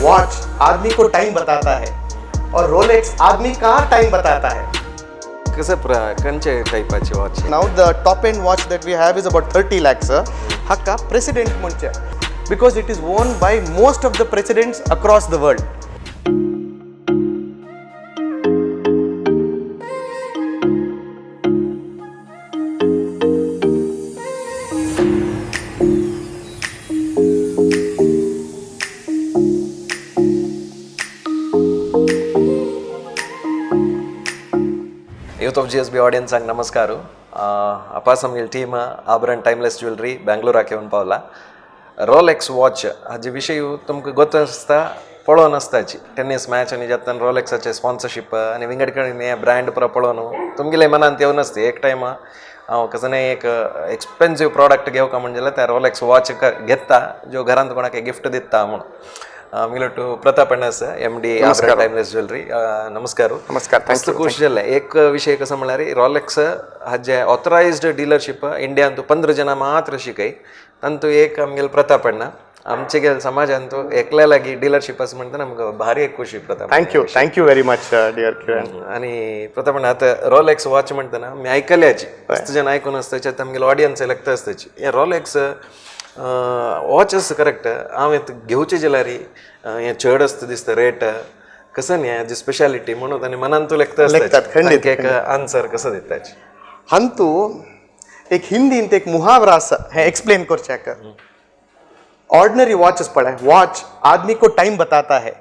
Watch Aadmi को time बताता है और Rolex Aadmi का time बताता है. कसं खंयचे टायपाची watch? Now the top end watch that we have is about 30 lakhs. हाका प्रेसिडेंट म्हणचे because it is worn by most of the presidents across the world. Youth of GSB ऑडियन्सांक नमस्कार. अपास आमगेली team आभरण टायमलेस jewellery बेंगलोराक येवन पावला. रोलेक्स वॉच हाजे विशय तुमकां गोत आसता, पळोवन आसताची. टेनीस मॅच आनी जाता, रोलेक्साचे स्पॉन्सरशीप आनी विंगड कडेन हे ब्रँड पुरा पळोवन तुमगेले मनांत येवन आसता, एक टायम हांव कसं एक एक्सपेन्सीव प्रॉडक्ट घेवका म्हण जाल्यार त्या रोलेक्स वॉच घेता, ज्यो घरांत कोणाक गिफ्ट दिता म्हणून. आमगेलो टू प्रताप अण्णा आसा, एमडी, आभरण टायमलेस ज्वेलरी. नमस्कार. नमस्कार, thank. मस्त खुश जालें. एक विशय कसो म्हणल्यार, रॉलेक्स हाजे ऑथरायज्ड डिलरशीप इंडियांत 15 जाणां मात्र शिकय. तांतू एक आमगेलो प्रताप अण्णा. आमचे गेल समाजांत एकल्या लागीं डिलरशीप आसा म्हणटा आमकां भारी एक खुशी, Pratap. Thank you, thank you very much, dear Kiran. आणि प्रताप अण्णा, आतां रोलेक्स वॉच म्हणटना आमी आयकल्याची, मस्त जण आयकून आसताचे, आमगेले ऑडियन्स लागता आसताची. हे रोलेक्स वॉच आसा करेक्ट, हांव घेवचे जाल्यार हें चड आसता दिसता रेट. कसं न्ही हाजी स्पेशालिटी म्हणून आनी मनान तूं लेखता. लेखतात, खंडीत. एक आन्सर कसो दिताची? हंतू एक हिंदींत एक मुहावरा आसा, हें एक्सप्लेन करच्याक. ऑर्डिनरी वॉचेस पळय, वॉच आदमी को टाइम बताता है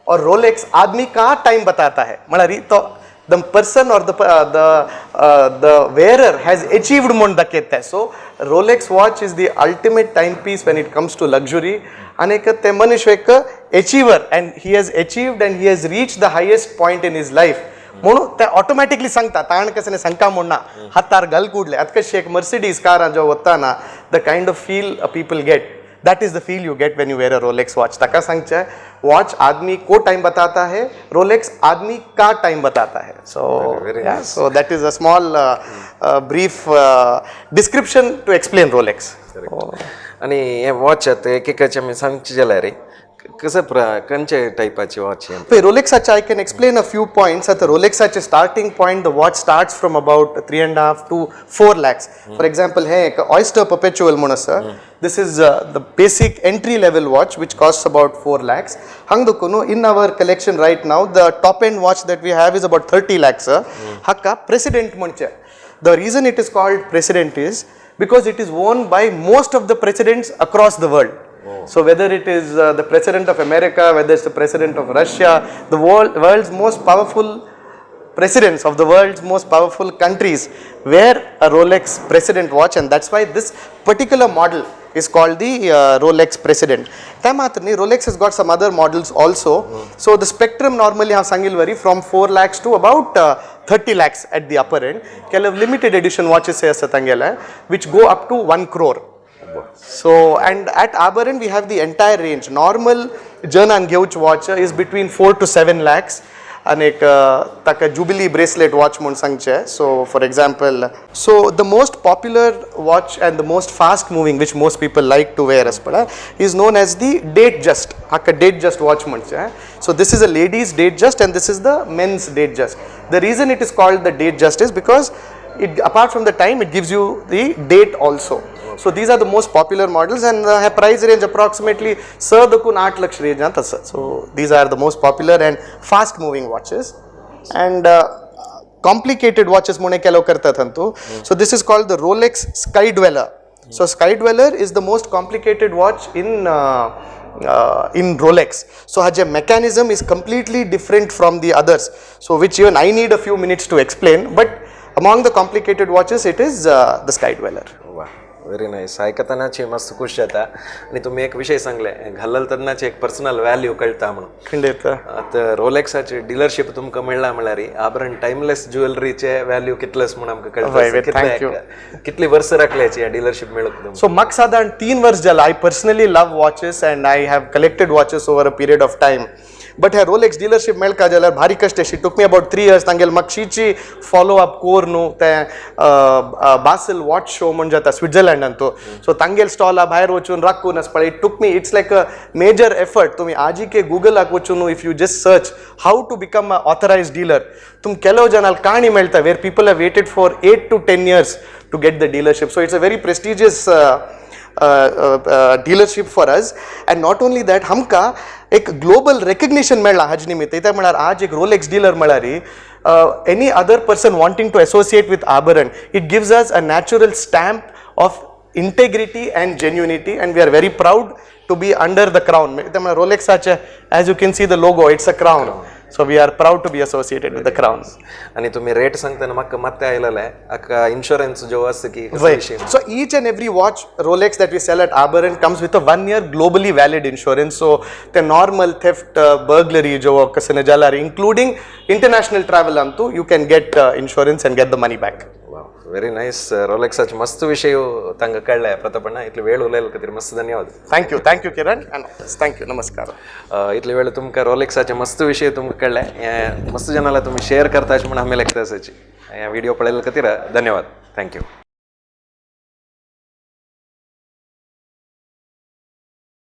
और रोलेक्स आदमी का टाइम बताता है. म्हळ्यार तो the person or the wearer has achieved म्हूण दाखयता. So Rolex watch is the ultimate time piece when it comes to luxury. आनी एक ते मनीस एक achiever and he has achieved and he has reach the highest point in his life म्हणून ते automatically सांगता. ताण कसं सांगता म्हण ना, हातार घाल कुडले. आतां कशी एक मर्सिडीज कार जो वता, the kind of feel people get, that is the feel you get when you wear a Rolex watch. ताका सांगचें, वॉच आदमी को टाइम बताता है, रोलेक्स आदमी का टाइम बताता है. So so that is a small brief description to explain Rolex. आणि हे watch आतां एक एकाचे आमी सांगचे जाल्यार कसं खंयचे टायपाची वॉच हे? पळय, रोलेक्साचे I can explain a few points. आतां रोलेक्साचे starting point, the watch starts from about 3.5 to 4 lakhs. For example, हे एक ऑयस्टर परपेच्युअल म्हूण आसा. This is the basic entry level watch which cost about 4 lakhs. हांग देखून in our collection right now, the top end watch that we have is about 30 lakhs. हाका president म्हणचे. The reason it is called President is because it is worn by most of the presidents across the world. So whether it is the president of America, whether it's the president of Russia, the world's most powerful presidents of the world's most powerful countries wear a Rolex President watch, and that's why this particular model is called the Rolex President. त्या मात्र न्ही, Rolex has got some other models also. So the spectrum normally हांव सांगील वरी from 4 lakhs to about 30 lakhs at the upper end. ಕೆಲವು limited edition watches आसा तांगेले which go up to 1 crore. So, and at Abharan we have the entire range. Normal जनान घेवच watch is between 4 to 7 lakhs. आनी एक ताका jubilee bracelet watch म्हूण सांगचें. So for example, so the most popular watch and the most fast moving, which most people like to wear आसा पळय, is known as the Datejust. हाका date just watch म्हणचें. So this is a ladies Datejust and this is the men's Datejust. The reason it is called the Datejust is because it, apart from the time, it gives you the date also. So these are the most popular models and have price range approximately 6 दकून 8 lakh range आसा. So these are the most popular and fast moving watches. And complicated watches म्हूण केलो करतात Antu. So this is called the Rolex Sky Dweller. So Sky Dweller is the most complicated watch in Rolex. So हाजे mechanism is completely different from the others. So which even I need a few minutes to explain. But among the complicated watches, it is the Sky Dweller. वा, very nice. आयकतनाची मस्त खुश जाता. आनी तुमी एक विशय सांगले, घालल तेन्नाची एक पर्सनल व्हॅल्यू कळटा म्हणून. खंडीत. आतां रोलेक्साची डिलरशीप तुमकां मेळ्ळा म्हणल्यार आभरण टायमलेस ज्वेलरीचे व्हॅल्यू कितलेस म्हूण आमकां कळटा. Thank you. कितली वर्सां राखल्याची ह्या डिलरशीप मेळूंक तुमकां? सो म्हाका सादारण 3 वर्स जाला. I personally love watches and I have collected watches over a period of time, but hey Rolex dealership मेळका जाल्यार भारी कश्ट. It took me about 3 years. तांगेले मातशीची फॉलो अप कोर न्हू, तें बासल वॉच शो म्हण जाता स्विट्झर्लंडान. स्वित्झर्लंड तो. सो तांगेल स्टॉला भायर वचून राखून आसपा, it took me, it's like a major effort. तुमी आजी के गुगलाक वचून if you just search how to become a authorized dealer, तुम ಕೆಲವು ಜನ ಅಲ್ಲಿ ಕಾಣಿ ಮೇಳ್ತಾ where people have waited for 8 to 10 years to get the dealership. So it's a very prestigious dealership for us. And not only that, हमका एक global recognition मेळ्ळा हाज निमित्त. कित्याक म्हळ्यार आज एक रोलेक्स डीलर म्हळ्यार any other person wanting to associate with Abharan, it gives us a natural stamp of integrity and genuinity, and we are very proud to be under the crown. त्यामुळे रोलेक्साचे, as you can see the logo, it's a crown, so we are proud to be associated with the crown. आणि तुम्ही rate सांगताना म्हाका मात्ते आयलेले आका insurance जो आसा की कसो विशय. So each and every watch Rolex that we sell at Abharan comes with a 1 year globally valid insurance. So the normal theft, burglary, जो कसं जाल्यार, including international travel अंतु, you can get insurance and get the money back. Very nice. रोलेक्साचे मस्त विशय तांकां कळ्ळे. प्रतापण्णा, इतले वेळ उलयले खातीर मस्त धन्यवाद. Thank you, Kiran, and thank you. नमस्कार. इतले वेळ तुमकां रोलेक्साचे मस्त विशय तुमकां कळ्ळे, हे मस्त जनाला तुमी शेअर करता अशें म्हूण आमी लेखता आसाची. हे व्हिडिओ पळयले खातीर धन्यवाद. Thank you.